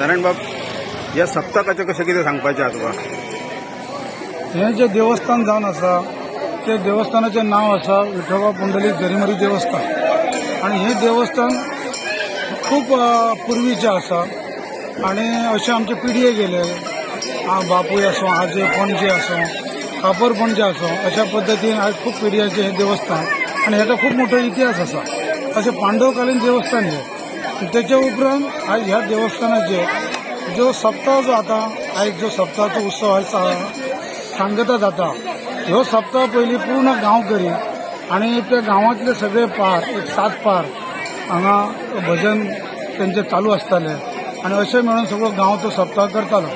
नारायण बाब, ह्या सप्तकाचें कशें कितें सांगपाचें आहा तुका? हें जें देवस्थान जावन आसा तें देवस्थानाचें नांव आसा विठोबा पुंडलीक जरीमरी देवस्थान आनी हें देवस्थान खूब पुर्वीचें आसा आनी अशें आमचे पिढये गेले, बापूय आसूं, आजे पणजे आसूं, खापर पणजे आसूं, अशा पद्दतीन आयज खूब पिढयांचें हें देवस्थान आनी हेका खूब मोठो इतिहास आसा. अशें पांडवकालीन देवस्थान हें. तेच्या उपरांत आयज ह्या देवस्थानाचेर जो सप्ताह जो आतां आयज जो सप्ताहाचो उत्सव आयज सांगता जाता, ह्यो सप्ताह पयलीं पूर्ण गांवकरी आनी त्या गांवांतले सगळे पार एक 7 पार हांगा भजन तेंचे चालू आसताले आनी अशें मेळून सगळो गांव तो सप्ताह करतालो.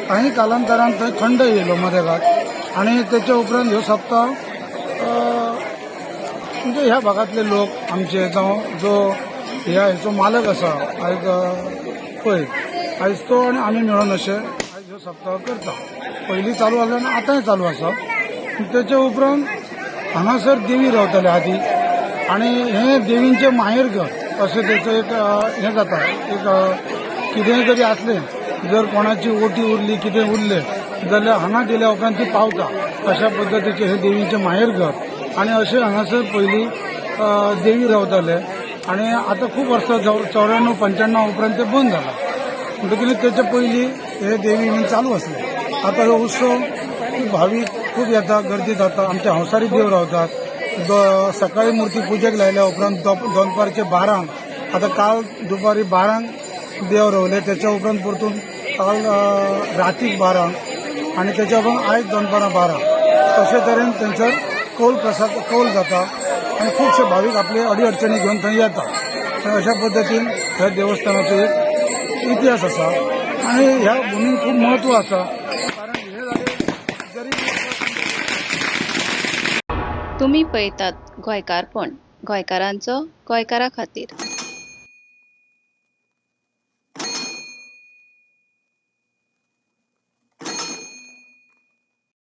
काही कालांतरान थंय खंड येयलो मदेगात आनी तेच्या उपरांत ह्यो सप्ताह म्हणजे ह्या भागांतले लोक आमचे जावं जो ह्या हेचो मालक आसा आयज पळय आयज तो आनी आमी मेळून अशें आयज ह्यो सप्ताह करता. पयलीं चालू आसले आनी आतांय चालू आसा. तेच्या उपरांत हांगासर देवी रावताले आदी आनी हें देवींचें माहेरघर अशें तेचो एक हें जाता. एक कितेंय जरी आसलें, जर कोणाची ओटी उरली कितें उरलें जाल्यार हांगा गेल्या उपरांत ती पावता अशा पद्दतीचें हें देवींचें माहेरघर. आनी अशें हांगासर पयलीं देवी रावताले आनी आतां खूब वर्सां 94 95 उपरांत तें बंद जालां. म्हणटकीर तेच्या पयलीं हे देवी बीन चालू आसले. आतां हो उत्सव खूब भावीक खूब येता, गर्दी जाता. आमचे हंसारी देव रावतात. सकाळी मुर्ती पुजेक लायल्या उपरांत दनपारचे 12, आतां काल दुपारी 12 देव रावले, तेच्या उपरांत परतून काल रातीक 12 आनी तेच्या उपरांत आयज दनपारां 12, अशे तरेन तेंचो कौल प्रसाद कौल जाता आनी खुबशे भावीक आपले अडी अडचणी घेवन थंय येता. अशा पद्दतीन ह्या देवस्थानाचो एक इतिहास आसा आनी ह्या भुमीक खूब म्हत्व आसा, कारण हे जागे जरी तुमी पळयतात गोंयकारपण, गोंयकारांचो गोंयकारा खातीर.